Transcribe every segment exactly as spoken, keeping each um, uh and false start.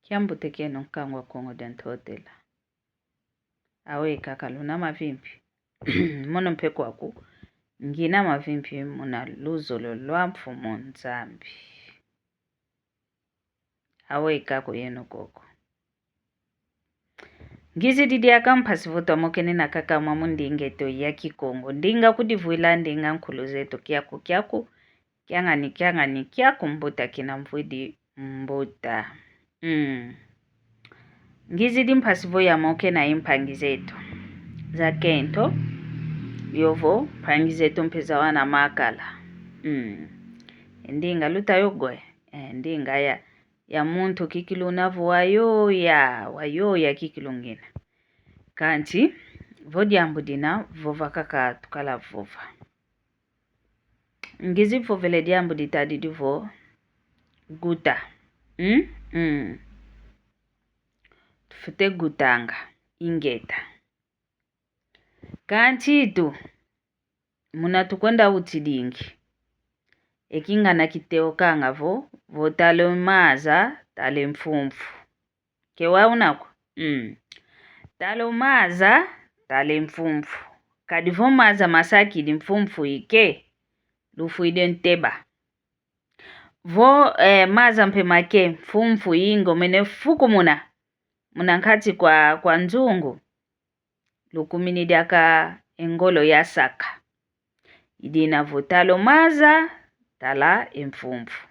Kiambote kieno, nkangu wa Kongo dia Ntotela. Awe kaka luna mavimpi. Mono mpe kwaku, ngina mavimpi muna luzolo lwa Mfumu Nzambi. Awe kaka yeno koko. Ngizidi diaka mpasi vo twamokene na kakamwa mu ndinga eto ya Kikongo. Ndinga kudivwila, ndinga nkulu zeto, kiaku kiaku, kiangani kiangani, kiaku mbuta kina mvwidi mbuta. Mm. Ngizidi mpasi vo yamokena i mpangi zeto. Zakento, yovo, mpangi zeto mpe zawana makala. Mm. Ndinga luta yogwe, eh, ndinga ya ya muntu kikilu una vo wayoya, wayoya kikilu ngina. Kanti, vo diambu dina, vova kaka tukala vova. Ngizi vovele diambu ditadidi vo guta. Mm? Mm. Tufwete gutanga, ingeta. Kanti tu, muna tukwenda utidingi. E kingana kiteokanga vo, vo tala o maza, tala e mfumfu. Ke wauna ko? Mm. Tala o maza, tala e mfumfu. Kadi vo maza masakidi, mfumfu ike, lufwidi nteba. Vo, eh, maza mpe make, mfumfu ingomene fukumuna muna nkati kwa, kwa nzungu, lukumini diaka e ngolo yasaka. I dina vo tala o maza, tala e mfumfu.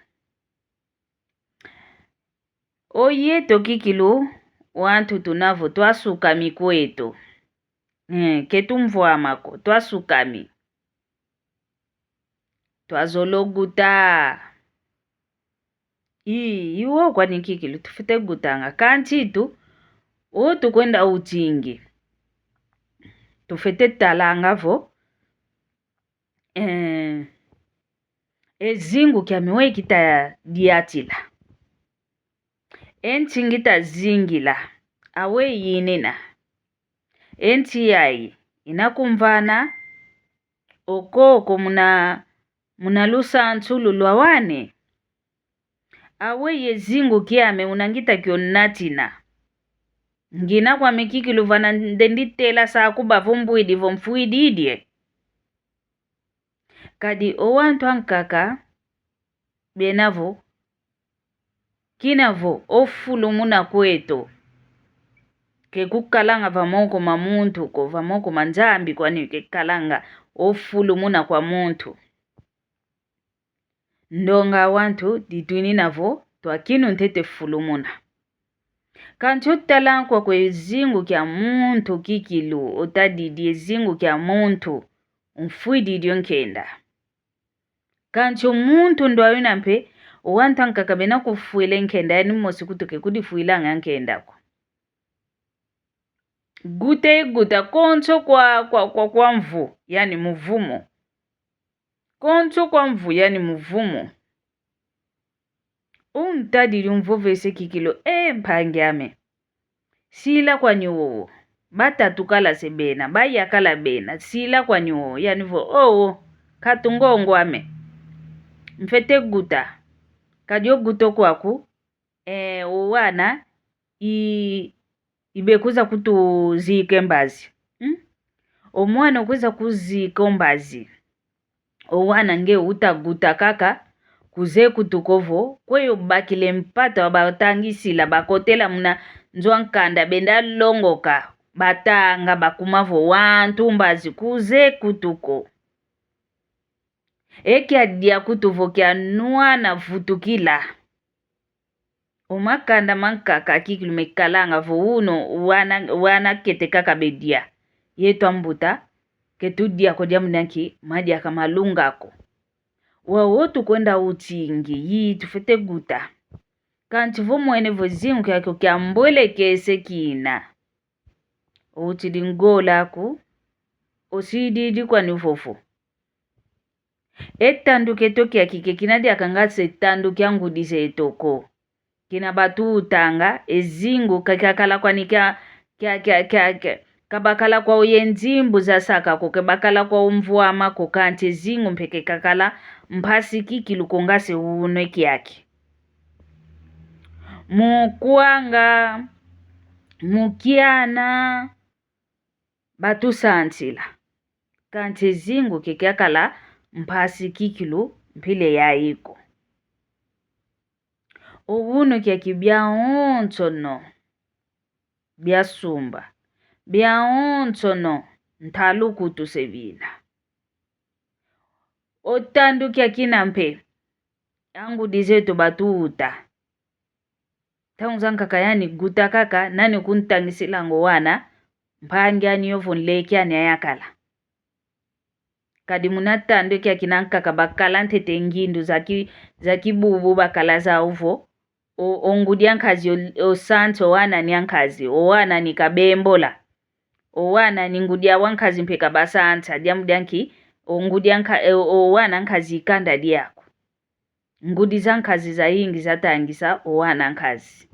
O yeto kikilu, wantu tuna vo twasukami kweto. Eh, ke tumvwama ko, twasukami. Twazolo guta. I, i wo kwani kikilu, tufwete gutanga. Kanti tu, o tukwenda utingi, tufwete talanga vo, eh, e zingu kiame we kita diatila. E nti ngita zingila, awe yinina. E nti yayi, ina kumvana, okoko muna, muna lusansu lulwa wane. Awe ye zingu kiame una ngita kio natina. Ngina kwame kikilu vana nde nditela sa kuba vo mbwidi vo mfwididie. Kadi o wantu ankaka, bena vo, kina vo, o fulu muna kweto. Ke kukalanga va moko ma muntu ko, va moko ma Nzambi kwani ke kalanga o fulu muna kwa muntu. Ndonga wantu ditwinina vo, twakinu ntete fulu muna. Kanti o tala nkwa kwe zingu kia muntu kikilu, o tadidi e zingu kia muntu, umfwidi dio nkenda. Kanti o muntu ndwawina mpe, o wantu ankaka bena kufwile nkenda, yani mosi kutu ke kudifwilanga nkenda ko. Guta e guta, konso kwa, kwa, kwa, kwa mvu, yani muvumo. Konso kwa mvu, yani muvumo. Untadidi umvovese kikilu, e mpangi ame. Sila kwani wowo. Batatu kala se bena, baya kala bena, sila kwani wowo, yani vo, owo, katungongo ame. Mfwete guta. Kadi o guta kwaku, eh, o wana, i, ibe kwiza kutuzika e mbazi. Hmm? O mwana okwiza kuzika o mbazi. O wana nge utaguta kaka, kuze kutuko vo, kweyi obakila e mpata wabatangisila, bakotela muna nzo a nkanda, benda longoka, batanga, bakuma vo wantu mbazi, kuze kutuko. E kiadia kutu vo kianwana vutukila. O makanda mankaka kikilu mekalanga vo uno wana, wana kete kaka bedia. Yeto ambuta, ke tudia ko diambu dia nki, madiaka malunga ko. Wau o tukwenda utingi, yi tufwete guta. Kanti vo mwene vo zingu kiakio kiambwelekese kina. Outidi ngola aku, osididi kwani vovo. E tandu kieto kiaki ke kina diaka ngase tandu kia ngudi zeto ko. Kina batutanga, e zingu ka kiakala kwani kia, kia, kia, kia, kia, ka bakala kwau ye nzimbu zasaka ko, ke bakala kwau mvwama ko, kanti e zingu mpe ke kakala mpasi kikilu ko ngase uno e kiaki. mu kwanga, mu kiana, batusansila. Kansi e zingu ke kiakala mpasi kikilu mpila yayi ko. O unu kiaki biawonsono, biasumba, biawonsono, ntalu kutu se bina. O tandu kiakina mpe, angudi zeto batuuta. Ntangu zankaka yani guta kaka, nani kuntangisilanga o wana, mpangi ani yovo nleki ani ayakala. Kadi muna tandu kiakina nkaka bakala ntete ngindu za ki-, za kibubu bakala zau vo, o, o ngudi a nkazi o, o sansa o wana ani a nkazi, o wana ani kabembola. O wana ani ngudi awa nkazi mpe kabasansa, diambu dia nki, o ngudi a nka-, e, o wana nkazi i kanda diaku. Ngudi za nkazi zayingi zatangisa o wana nkazi.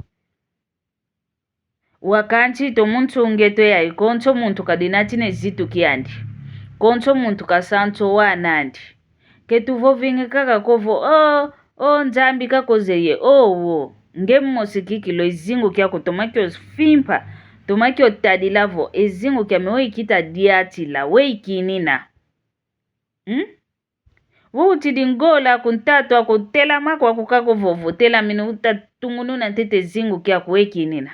Wa kansi to mu nsungeto yayi, konso muntu kadina tina e zitu kiandi. Konso muntu kasansa o wana andi. Ke tuvovingi kaka ko vo, o, o Nzambi kakozeye, o, wo. Nge mosi kikilu e zingu kiaku toma kiofimpa, toma kiotadila vo, e zingu kiame weyi kita diatila, weyi kinina. Hmm? Vo utidi ngola ku ntatu aku, telama kwaku kako vovo, telamini utatungununa ntete zingu kiaku weyi kinina.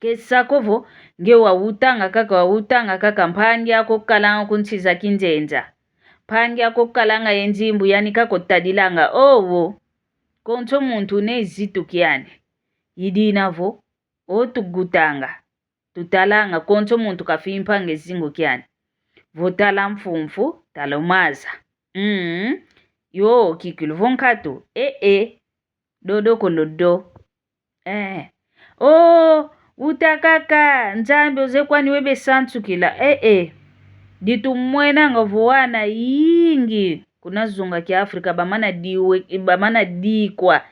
Ke sa ko vo, nge wawutanga kaka, wawutanga kaka, mpangi aku okalanga ku nsi za kinzenza. Mpangi aku okalanga ye nzimbu yani kaka otadilanga, o wo. Konso muntu una e zitu kiani. I dina vo, o tugutanga. Tutalanga, konso muntu kafimpanga e zingu kiani. Vo tala mfumfu, tala o maza. Mm. Yo, kikilu vo nkatu. E, e. Dodo kolo do. Eh. O, uta kaka, Nzambi ozeye kwani webe sansukila. E, e. Ditumwenanga vo wana yingi kuna zunga kia Afrika, bamana diwe-, bamana dikwa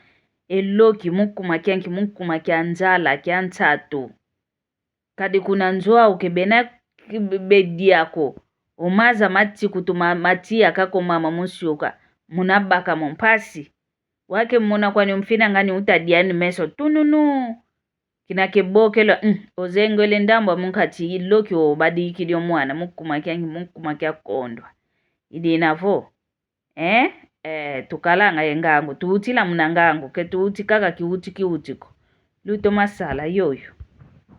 e loki mu kuma kia nki, mu kuma kia nzala, kia nsatu. Kadi kuna nzo au ke bena k-, be-, bedia ko. O maza mati kutu ma-, matiya kaka o mama mu nsi oka. Muna baka mo mpasi. Wa ke mona kwani o mfinangani uta diani meso. Tununu. Kina ke bokelo, mm, ozengwele ndambu a munkati i loki obadikidi o mwana. Mu kuma kia nki, mu kuma kia kondwa. I dina vo. Eh? Eh, tukalanga ye ngangu, tuutila muna ngangu, ke tuuti kaka kiuti kiuti ko. Lutoma sala yoyo.